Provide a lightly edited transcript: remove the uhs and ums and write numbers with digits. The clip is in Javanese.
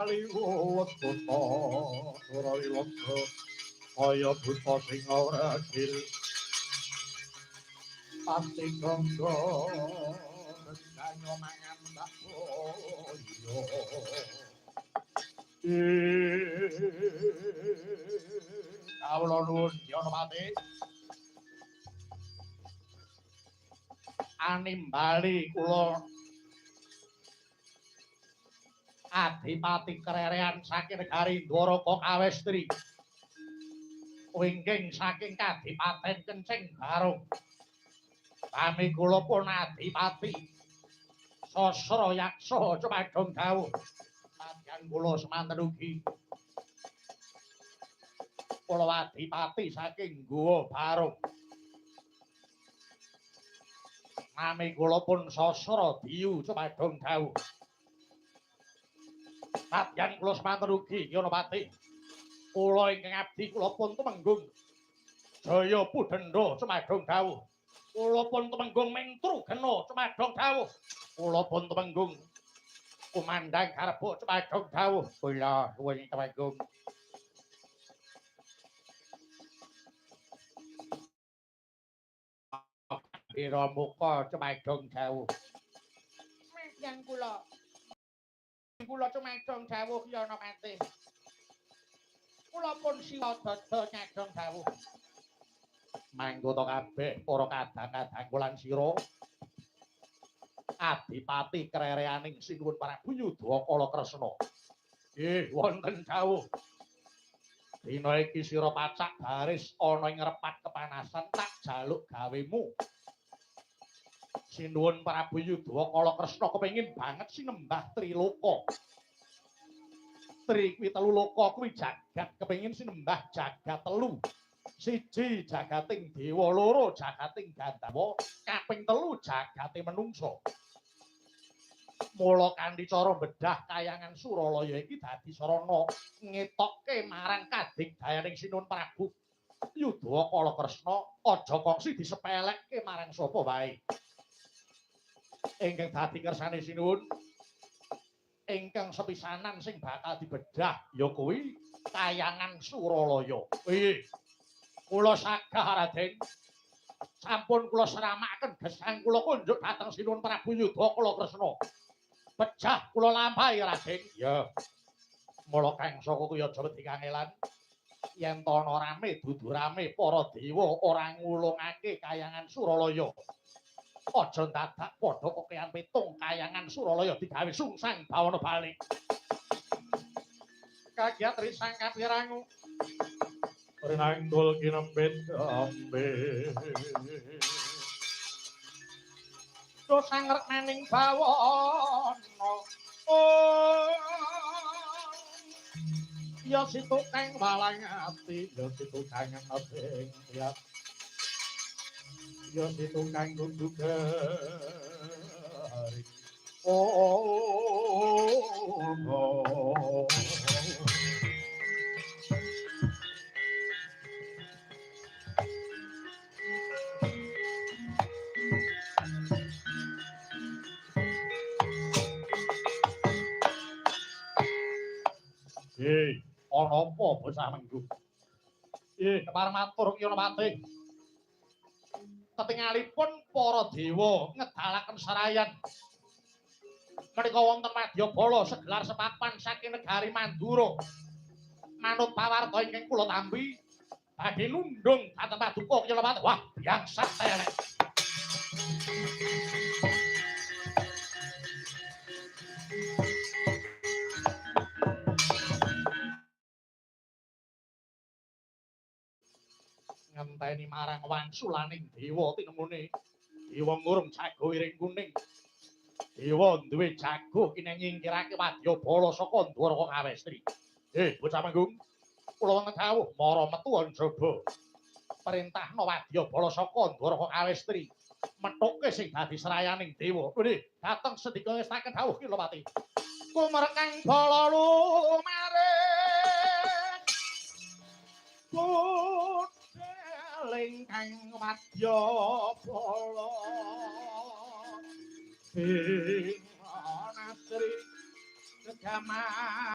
Liwat kota ora wiloka kaya buta sing ora adil pasti gangga danyo mangan tak boyo. Kawula nuwun Yanapati animbali kula Adipati Kererean saking negari Dwaraka Kawestri wingking saking Kadipaten Kencing Barung. Pami kula pun Adipati Sasra Yaksa cumadong dawuh. Madyan kula semanten ugi kula Adipati saking Guwa Barung. Nami kula pun Sasra Diyu cumadong dawuh. Nadyan kula semanten ugi Yanapati. Kula ingkang abdi kula pun tumenggung Jaya Pudenda cumadong dawuh. Kula pun tumenggung Mentrugena cumadong dawuh. Kula pun tumenggung Kumandhang Garba cumadong dawuh. Kula nuwun tumenggung. Bira muka cumadong dawuh. Madyan kula. Kula cumadong dawuh Yanapati. Kula pun siwa dada nyadong dawuh. Manggota kabeh para kadang-kadang lan sira Adipati Kerereaning Sinuwun Prabu Yudhakala Kresna. Nggih, wonten dawuh. Dina iki sira pacak baris ana ing repat kepanasan tak jaluk gawemu. Sinuwun Prabu Yudhakala Kresna kepengin banget sinembah Triloka. Tri kuwi telu loka kuwi jagat, kepengin sinembah jagat telu. Siji jagating dewa, loro jagating gandhawa, kaping telu jagate menungsa. Mula kanthi cara bedah kayangan Suralaya iki dadi sarana ngetokke marang kadigdayaning Sinuwun Prabu Yudhakala Kresna aja kongsi disepelekke marang sapa wae. Ingkang dadi kersane Sinuwun ingkang sepisanan sing bakal dibedah ya kuwi kayangan Suralaya. Piye? Kula sagah Raden. Sampun kula seramakaken gesang kula kunjuk dhateng Sinuwun Prabu Yudhakala Kresna. Pejah kula lampahi Raden. Ya. Mula kang saka kuwi aja wedi kangelan. Yen to ana rame dudu rame para dewa ora ngulungake kayangan Suralaya. Aja dadak padha kokean pitung kayangan Suralaya digawe sungsang bawana bali. Kagiat risang kapirangu rinanggul kinempit ambe. Dosa ngreknaning bawana. Oh. Ya situ kang walang ati, ya situ kang nebeng ya. Ya situ kang kudu garing. Oh. Hei, ana apa bocah menggu? Kepara matur Yanapati. Ketingalipun para dewa ngedalaken sarayan. Menika wonten wadyabala segelar sepapan saking negari Mandura. Manut pawarta ingkang kula tampi badhe nundung dhateng paduka Yanapati. Wah, biasa telek. Ngenteni marang wangsulaning dewa tinemune. Dewa ngurung jago iring kuning. Dewa duwe jago kene nyingkirake wadyabala saka Ndwaraka Kawestri. Bocah manggung. Kula wonten dawuh mara metu njaba. Perintahna wadyabala saka Ndwaraka Kawestri. Methuke sing dadi serayaning dewa. Nggih, dhateng sendika ngestaken dawuh Kilopati. Kumrekang bala lumare. Lengkang wadyabala ing nasri gegaman.